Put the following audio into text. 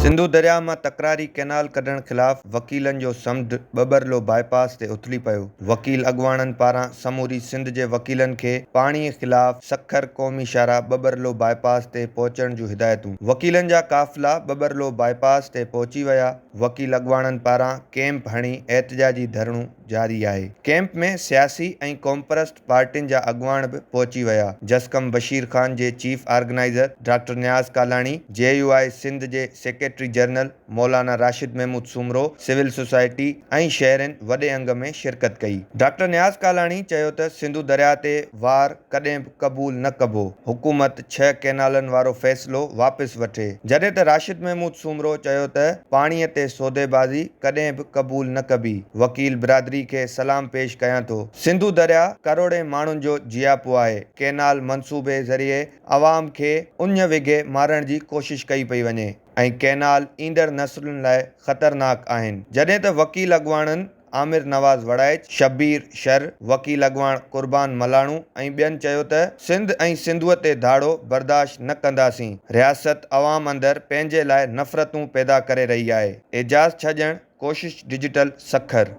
سنڌو درياهه مان تڪراري ڪئنال ڪڍڻ خلاف وڪيلن جو سمنڊ ٻٻرلو باء پاس تي اٿلي پيو، وڪيل اڳواڻن پاران سموري سنڌ جي وڪيلن کي پاڻي خلاف سکر قومي شاهراهه ٻٻرلو باء پاس تي پهچڻ جون هدايتون، وڪيلن جا قافلا ٻٻرلو باء پاس تي پهچي ويا، وڪيل اڳواڻن پاران ڪئمپ هڻي احتجاجي ڌرڻو جاري آهي. ڪئمپ ۾ سياسي ۽ قومپرست پارٽين جا اڳواڻ به پهچي ويا. جسقم بشير خان جي chief organizer doctor Niaz Kalani, J U I Sindh جي secretary general Maulana Rashid Mehmood Soomro, civil society ۽ شهرين وڏي انگ ۾ شرڪت ڪئي. ڊاڪٽر نياز ڪالاڻي چيو ته سنڌو درياء تي وار ڪڏهن به قبول نه ڪبو، حڪومت ڇهه ڪئنالن وارو فيصلو واپس وٺي، جڏهن ته راشد محمود سومرو چيو ته پاڻي تي سوديبازي ڪڏهن به قبول نه ڪبي، وڪيل برادري کي سلام پيش ڪيان ٿو، سنڌو درياء ڪروڙين ماڻهن جو جياپو آهي، ڪئنال منصوبي ذريعي عوام کي اڃ وگهي مارڻ جي ڪوشش ڪئي پئي وڃي ۽ ڪئنال ايندڙ نسلن لاء خطرناڪ آهن، جڏهن ته وڪيل اڳواڻن عامر نواز وڙائچ، شبير شر، وڪيل اڳواڻ قربان ملاڻو ۽ ٻين چيو ته سنڌ ۽ سنڌوء تي ڌاڙو برداشت نه ڪنداسين، رياست عوام اندر پنهنجي لاء نفرتون پيدا ڪري رهي آهي، اعجاز ڇڄڻ، ڪوشش ڊجيٽل، سکر.